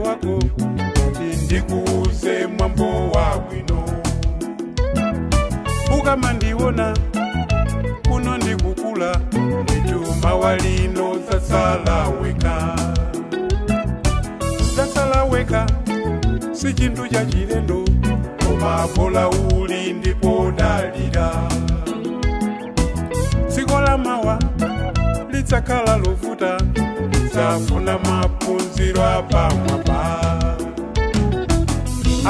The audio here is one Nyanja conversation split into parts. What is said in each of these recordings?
Wako ati ndikuuze mwambo wabwino. Ukamandiona kuno ndikukula, ndichuma walino zasalaweka. Zasalaweka si chintu cha chilendo, koma bola uli ndipo dalira. Dziko la mawa lidzakhala lovuta, lidzafuna maphunziro apamwamba.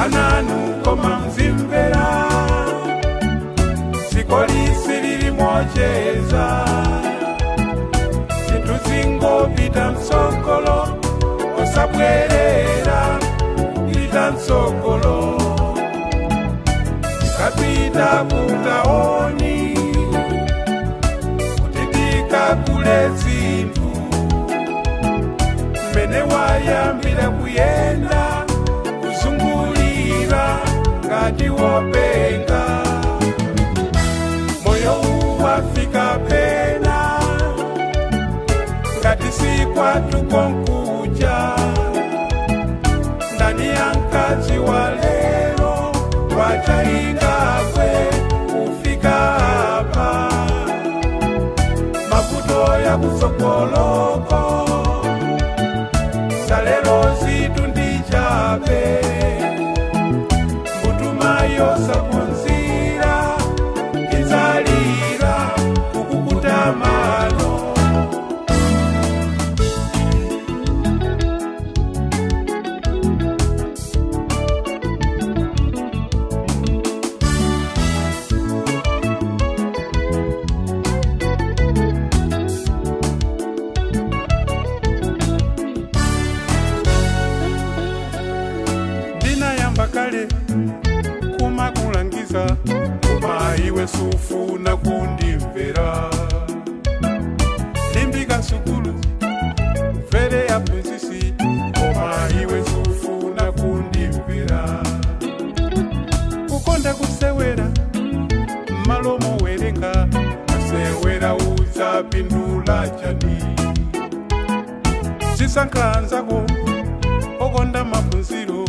Ananu koma mzimvera, dziko lisi lilimocheza. Zinthu zingopita mtsogolo, osabwerera, pita mtsogolo. Tikapita kutaoni kuti tikagule zinthu, mmene wayambira kuyenda kuzungulira ngati wopenga. Moyo uwafika pena ngati si kwathu konkuja. Ndani ya mkazi wa lero wachaingakwe kufika apa. Mavuto ya kusokoloko salelo zitu ndichabe, mbutumayo sapunzira izalira kukukuta mano. Ndinayamba kale kumakulangiza, koma iwe sufuna kundimvera. Limbika sukulu mvere ya prinsisi, koma iwe sufuna kundimvera. Kukonda kusewera mmalo mowerenga, masewera udzapindula chani. Zisankhanzako okonda maphunziro,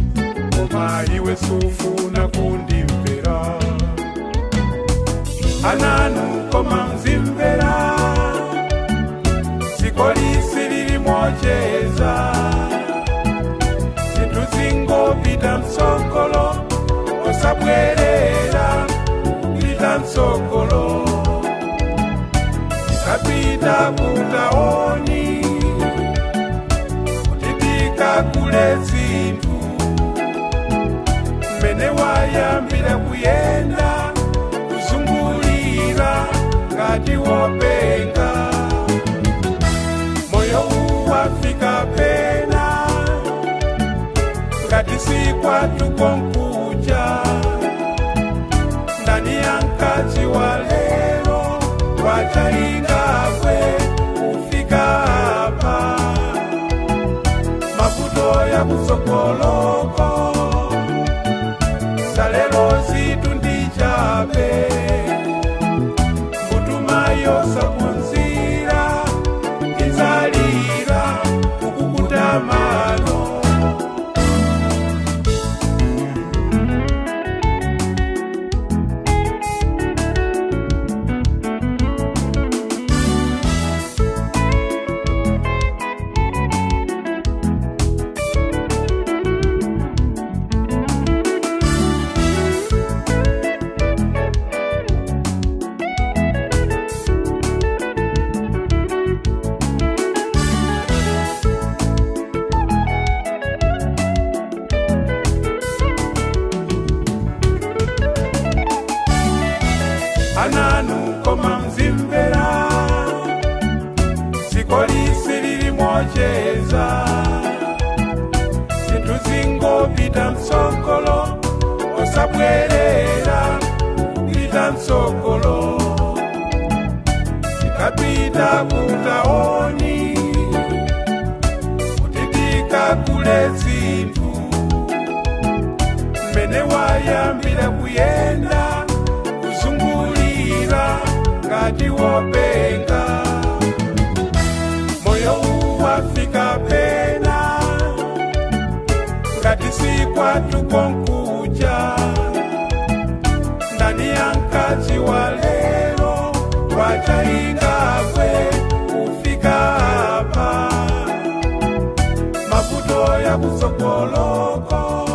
koma iwe sufuna kundimvera. Ananu koma mzimvera, dziko lisi lilimocheza. Zinthu zingopita mtsogolo, osabwerera, pita mtsogolo. Tikapita kutaoni kuti tikagule zinthu, mmene wayambira kuyenda kuzungulira ngati wopenga. Moyo uwafika pena ngati si kwathu konkuja. Ndani ya mkazi wa lero wachaingakwe kufika apa. Mavuto ya kusokoloko salelo zitu ndichabe, mbutumayo sapunzira izalira kukukuta mano. Ananu koma mzimvera, dziko lisi lilimocheza. Zinthu zingopita mtsogolo, osabwerera, pita mtsogolo. Tikapita kutaoni kuti tikagule zinthu, mmene wayambira kuyenda kuzungulira ngati wopenga. Moyo uwafika pena Ngati si kwathu konkuja, ndani ya mkazi wa lero wachaingakwe kufika apa, mavuto ya kutsogoloko.